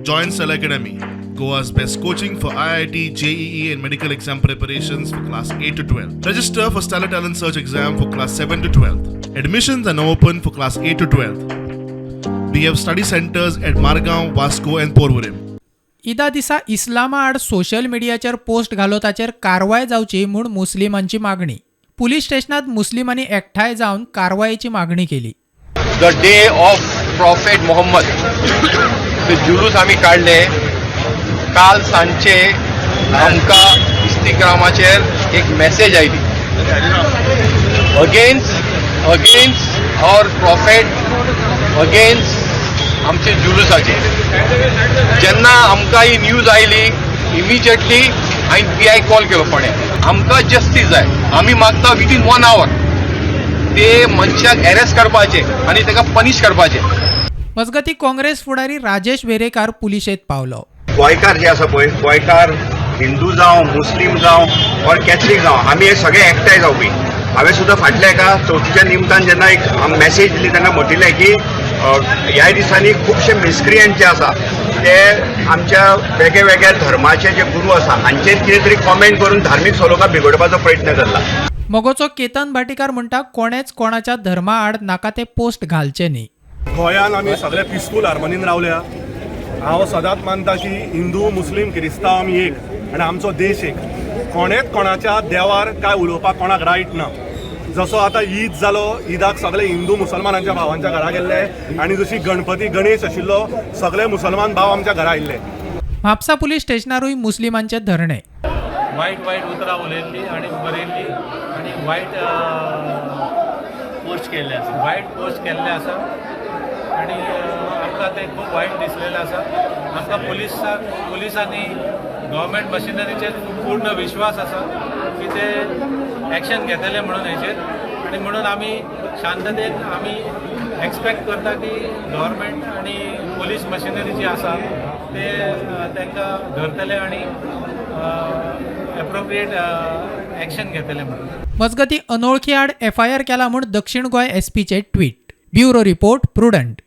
Join Stellar Academy, Goa's best coaching for IIT, JEE, and medical exam preparations for class 8 to 12. Register for Stellar Talent Search exam for class 7 to 12. Admissions are now open for class 8 to 12. We have study centers at Margaon, Vasco, and Porvorim. ईदा दिसा इस्लामा आड social मिडियाचेर post घालो ताचेर कारवाय जावची म्हूण मुस्लिमांची मागणी. Police स्टेशनात मुस्लिमांनी एकठांय जावन कारवायेची मागणी केली. The day of prophet Mohammed ते जुलूस आमी काडले. काल सांजचे आमकां इस्तिग्रामाचेर एक मॅसेज आयली against our prophet, against आमचे जुलूसाचे. जेन्ना आमकां ही न्यूज आयली, इमिजिएटली हांवें पी I call केलो फोंड्या. आमकां जस्टीस जाय. आमी मागता विदीन वन our ते मनशाक अरेस्ट करपाचे आनी ताका पनिश करपाचे. मजगती, काँग्रेस फुडारी राजेश वेरेकार पुलिशेंत पावलो. गोंयकार जे आसा पळय, गोंयकार हिंदू जावं, मुस्लीम जावं ऑर कॅथलीक जावं, आमी हे सगळे एकठांय जावपी. हांवें सुद्दां फाटल्या एका चवथीच्या निमतान जेन्ना एक मॅसेज दिली तेन्ना म्हटिल्लें की ह्या दिसांनी खुबशे मिसक्रियंट जे आसा ते आमच्या वेगळ्या वेगळ्या धर्माचे जे गुरू आसा हांचेर कितें तरी कॉमेंट करून धार्मीक सलोखा बिगडपाचो प्रयत्न करला. मगोचो केतन भाटीकार म्हणटा, कोणेच कोणाच्या धर्मा आड नाका ते पोस्ट घालचे न्ही. गोंयान आमी सगळे पिसफूल हार्मनीन रावल्या. हांव सदांच मानता की हिंदू, मुस्लीम, क्रिस्तांव आमी एक आनी आमचो देश एक. कोणेच कोणाच्या देवार काय उलोवपाक कोणाक रायट ना. जसो आतां ईद जालो, ईदाक सगळे हिंदू मुसलमानांच्या भावांच्या घरा गेल्ले आनी जशी गणपती गणेश आशिल्लो, सगळे मुसलमान भाव आमच्या घरा आयिल्ले. म्हापसा पुलीस स्टेशनारूय मुस्लिमांचे धरणे. वायट वायट उतरां उलयल्ली आनी बरयल्ली आनी वायट पोस्ट केल्ले आसा. वायट पोस्ट केल्ले आसा आनी आमकां तें खूब वायट दिसलेलें आसा. आमकां पुलिसांनी, गव्हर्मेंट मशिनरीचेर पूर्ण विश्वास आसा की ते एक्शन घेतले म्हणून हेचेर. आनी म्हणून आमी शांततेन आमी एक्सपेक्ट करता की गव्हर्मेंट आनी पुलीस मशिनरी जी आसा ते तांकां धरतले आनी एप्रोप्रिएट एक्शन घेतले म्हणून. मजगती, अनोळखी आड एफआयआर केला म्हूण दक्षिण गोंय एसपीचे ट्वीट. Bureau report, Prudent.